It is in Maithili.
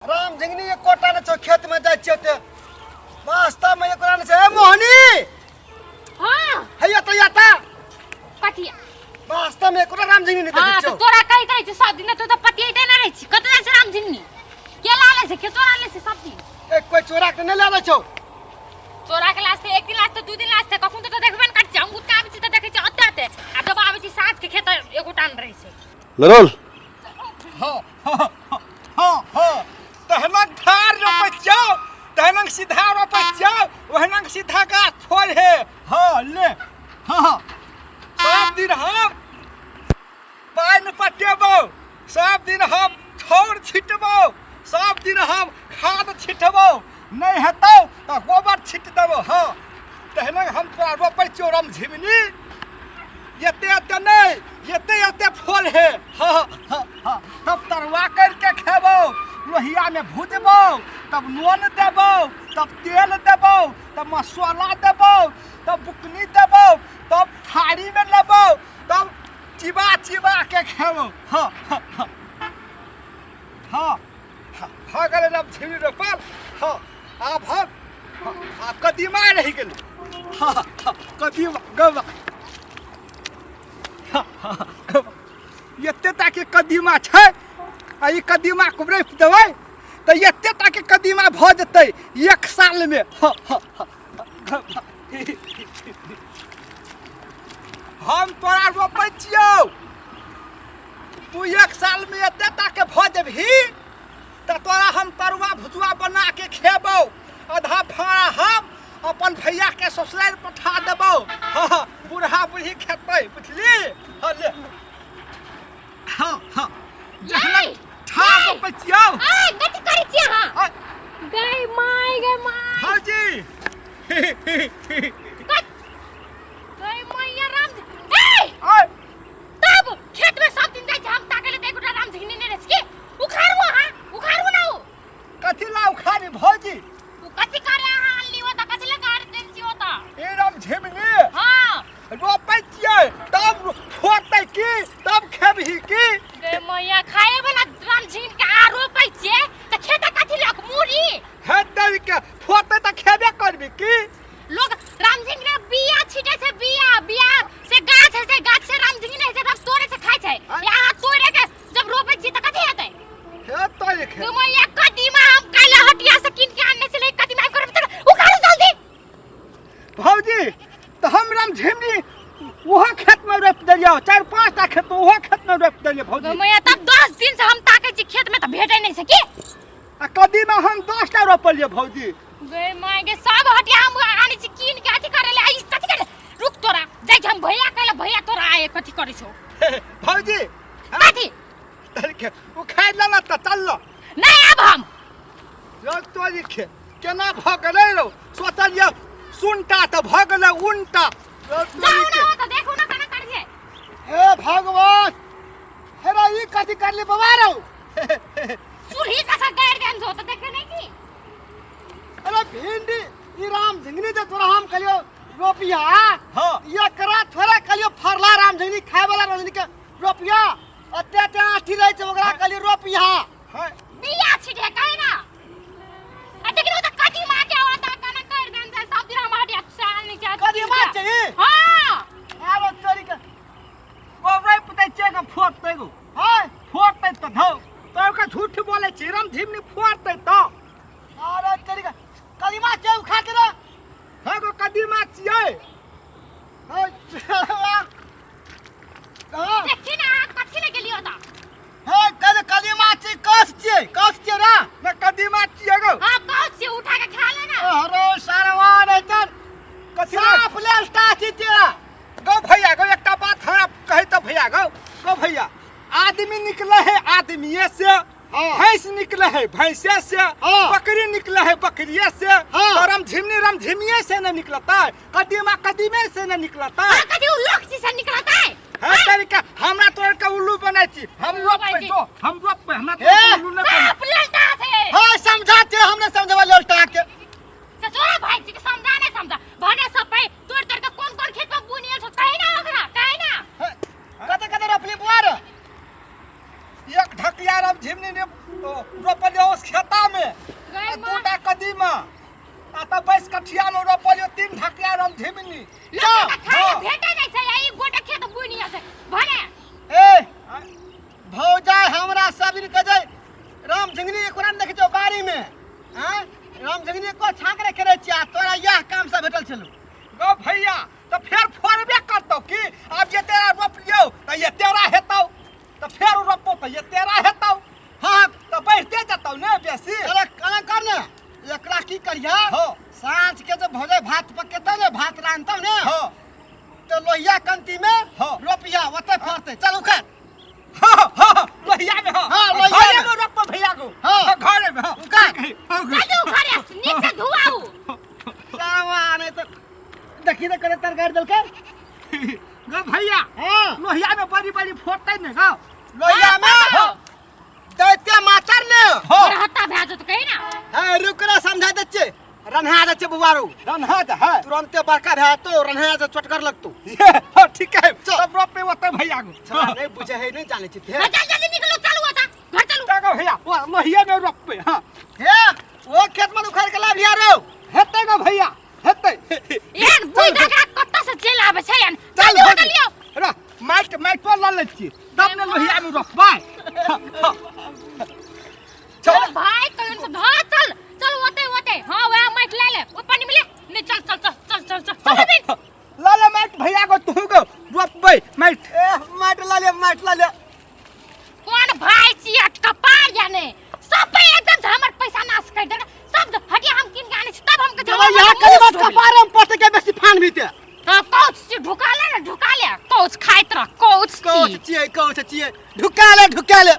राम झिंगनी एकोटा नहि छौ खेतमे जाइ छियौ ते वास्तवमे एकरा नहि छै। ए मोहनी! हाँ। हैया तऽ या तऽ। कथी? वास्तवमे एकोटा राम झिंगनी नहि हाँ देखै तऽ छियौ। तोरा कहैत रहै छी सब दिन, तू तऽ पतियैते नहि रहै छी। कतऽ जाइ छै राम झिंगनी? के ला लै छै, के चोरा लै छै सब दिन? ए, कोइ चोरा के नहि लए लै छौ। चोरा के लास्ते एक दिन लास्ते, दू दिन लास्ते, कखन तऽ देखबे ने करै छी। हम उठके आबै छी तऽ देखै छी ओते ओते, आ जब आबै छी साँझ के खेत एकोटा नहि रहै छै। लड़ोल। हाँ हाँ हाँ हाँ, तहनक ठार रोपै छियौ, तहनक सीधा रोपै छियौ, ओहनक सीधा गाछ छोड़ हे। हाँ ले, हाँ, सब दिन हम पानि पटेबौ, सब दिन हम छाउर छिटबौ, सब दिन हम खाद छिटबौ, नहि हेतौ तऽ गोबर छिट देबौ। हाँ, तहनक हम तोरा रोपै छियौ रमझिमनी, एते एते नहि, एते एते फल हे। हाँ हाँ हाँ, तब तरुआ करके खेबौ, लोहियामे भुजबौ, तब नून देबौ, तब तेल देबौ, तब मसाला देबौ, तब बुकनी देबौ, तब थारीमे लेबौ, तब चिबा चिबा के खेबौ। हाँ हाँ हाँ हाँ हाँ, भऽ गेलै रब झिमी रोपल। हाँ, आब हम, हाँ, आब कदीमा रहि गेलै। हाँ हाँ, कदीमा गबा। हाँ हाँ, गबा। एते टाके कदीमा छै आ ई कदीमा के रोपि देबै तऽ एते टाके कदीमा भऽ जेतै एक सालमे। हाँ हाँ हाँ, गबा। हम तोरा रोपै छियौ, तू एक सालमे एते टाके भऽ जेबही तऽ तोरा हम तरुआ भुजुआ बना के खेबौ, आधा फाड़ा हम अपन भैया के ससुराल पठा देबौ। हाँ हाँ, बूढ़ा बूढ़ी खेतै, बुझली? हाँ ले, हाँ हाँ, जहन ठाक रोपै छियौ। ऐ, कथी करै छियै अहाँ? आ, गै my, गै my. हाँ जी। गै मैया, राम ऐ! आय। तब खेत में सब दिन जाइ छै हम ताकै ले, तऽ एकोटा राम झिंगनी नहि रहै छै। की उखाड़ू अहाँ? उखाड़ू ना ओ। कथी ला उखाड़ी भौजी? ओ कथी करे अहाँ अनली ओतऽ? कथी ले गाड़ देल छी ओतऽ? ई राम झिमनी हाँ रोपै छियै तब फोड़तै की, तब खेबही की? गे मैया, खाए वाला राम झिंगनी के आ रोपै छियै तऽ खेत कथी लक मूरी हे के फोड़तै तऽ खेबे करबी की? लोग राम झिंगनी बिया छिटै छै, बिया बिया से गाछ है, से गाछ से राम झिंगनी है, से तब तोड़े से खाइ छै। यहाँ तोड़े के जब रोपै छी तऽ कथी हेतै? हे तोड़े के गे मैया, कदीमा हम काल्हि हटिया से कीन के आनने छलै, कदीमा हम करब तऽ उखाड़ू जल्दी। भौजी, तऽ हम राम झिमनी ओहो खेत में रोपि देलियै, चारि पाँच टा खेत ओहो खेत में रोपि देलियै भौजी। गे मैया, तब 10 दिन से हम ताकै छी खेत में तऽ भेटै नहि छै की? आ कदीमा हम 10 टा रोपलियै भौजी। गे my गे, सब हटिया हम आनै छी कीन के अथी करे ले, आ ई कथी करे? रुक, तोरा जाइ छी हम भैया कहले, भैया तोरा आए कथी करै छौ। भौजी। कथी? तरीके उखाड़ि लेलक तऽ चल। नहि आब हम। रौ तोरी खे, केना भऽ गेलै रौ? सोचलियै सुनटा तऽ भऽ गेलै उनटा। रौ जाउ तोरी ना के। हो तऽ देखू ना केना करै छै। हे भगवान, हे रा, ई कथी करली बाबा रौ? सुरही कसा गाड़ि देन छौ तऽ देखे नहि छी? अरे भिंडी, ई राम झिंगनी जे तोरा हम कहलियो रोपिया, हाँ। एकरा थोड़ा कहलियो फरला राम झिंगनी, खाए वाला राम झिंगनी के रोपिया। एते एते आठी रहै छै, ओकरा कहलियो रोपिया। हाँ। बिया छिटे कहे ना, आ देखिन ओ तऽ कदीमा के ओता केना कर देन छै। सब दिन हम हटिया से आनै छै। कदीमा छै ई? हाँ। आरो चोरी के ओ रोपि दै छियै गो, फोड़तै गो। हाँ। फोड़तै तऽ धौ तोर के झूठ बोलै छी, राम झिमनी फोड़तै तऽ। आरो चोरी के कदीमा छै, उखा के रे। हाँ गो, कदीमा छियै। हाँ, चलवा। कहाँ? देखी ना अहाँ कथी ले गेलियो तऽ। हे कद कदीमा छै, कस छियै, कस छियै रे? ना, कदीमा छियै गो। हाँ, कह छियै, उठा के खा ले ना। अरे सरवा नहीं तर कथी रे? साफ लेस्टा छी तेरा। गौ भैया गौ, एकटा बात हमरा कहै तऽ भैया गौ, गौ भैया, आदमी निकले है आदमीये से, हाँ। भैंस निकले है भैंसे से, हाँ। बकरी निकले है बकरिये से, हाँ। तो रमझिमनी रमझिमिये से न निकलता है, कदीमा कदीमे से न निकलता है। हाँ, कथी उ लोक छी से निकलता है? है तरीका हमरा तोड़ के उल्लू बनाय छी। हम उल्लू रोपबै बनाय छी। जो, हम रोपबै, हमरा तोड़ हे! के उल्लू नहि बनै। साफ ललटा छै। हाँ, समझा छे, हमने समझवा ललटा के। से तोरा भाई जी के समझा नहीं समझा भने सब पे तोड़ तोड़ के कोन कोन खेत में बुनियल छौ, कहे ना ओकरा, कहे ना। हे, कते कते रोपली बुआ रे? एक ढकिया रमझिमनी ने रोपलियै उस खेता। झिंगनी एको देखे छौ बाड़ी में। आँय, राम झिंगनी एको छाँक रखे रहै छियै आ तोरा इएह काम से भेटल छलौ। गो भैया तऽ फेर फोड़बे करतौ की? आब जे तेरा रोपलियौ तऽ ये तेरा हेतौ, तऽ फेर रोपबौ तऽ ये तेरा हेतौ। हाँ तऽ बढ़िते जेतौ ने बेसी। अरे कना कर ने, एकरा की करिया? हाँ। साँझ के जब भोजे भात पकेतौ ने, भात रांधतौ ने, हाँ। तो लोहिया कंती में हाँ। रोपिया, ओते फड़तै। चल उखड़। हाँ हाँ, लोहिया में। हाँ हाँ, लोहिया घरे में। में रोपबो भैया को। हाँ। हाँ, घरे में। हाँ। उखड़। ठीक है, हाँ, चलू घरे, नीक से धुआउ। सावा नहीं तो देखी तो करे तरकारी देलकै। गो भैया, हाँ। लोहिया में बड़ी बड़ी फोड़तै ने गो। लोहिया में हाँ। दैत्य मातर ने। हाँ। बरहत्ता भए जेतौ कही ना। है रुक रे, समझा दै छियै। रन्हा दै छियै बुआरू। रन्हा तऽ है। तुरंते बड़का भए जेतौ, रन्हा जे चोटगर लगतौ। ये, हाँ, ठीक है। चल। तब रोपे ओतै भैया को। छौड़ा नहीं बुझे है, नहीं जाने छै। हाँ, चल जल्दी निकलो, चलू ओतऽ घर चलू। चल गो भैया, वो लोहिया में रोपबे। हाँ। हे, ओ खेत में उखाड़ के लाब लिया रौ। हेतै गो भैया, हेतै। एहन बुझि कऽ कतऽ से चलि आबै छै एहन। चल जल्दी भौजी। ओतऽ लियौ। रा, माटि माटि पर लऽ लै छियै तब ने लोहिया में रोपबै। हाँ, हाँ। चल। चल भाई, कहियो से धर, चल चल ओते ओते। हां, वएह माटि ले ले, ओ पानी में ले नहीं। चल चल चल चल चल चल चल बिन। लऽ ले माटि भैया को, तू गो रोपबै माटि। ए, माटि ला ले, माटि ला ले। कोन भाई छी कपार जाने सब पे एकदम से हमर पैसा नाश कर देगा सब। हटिया हम किन के आने छी तब हमके जब यहाँ कनी बात कपार में पड़ते के बेसी फान भीते। हां, कोच से ढुका ले ना, ढुका ले, कोच खाइत रह, कोच। कोच छियै, कोच छियै, ढुका ले, ढुका ले।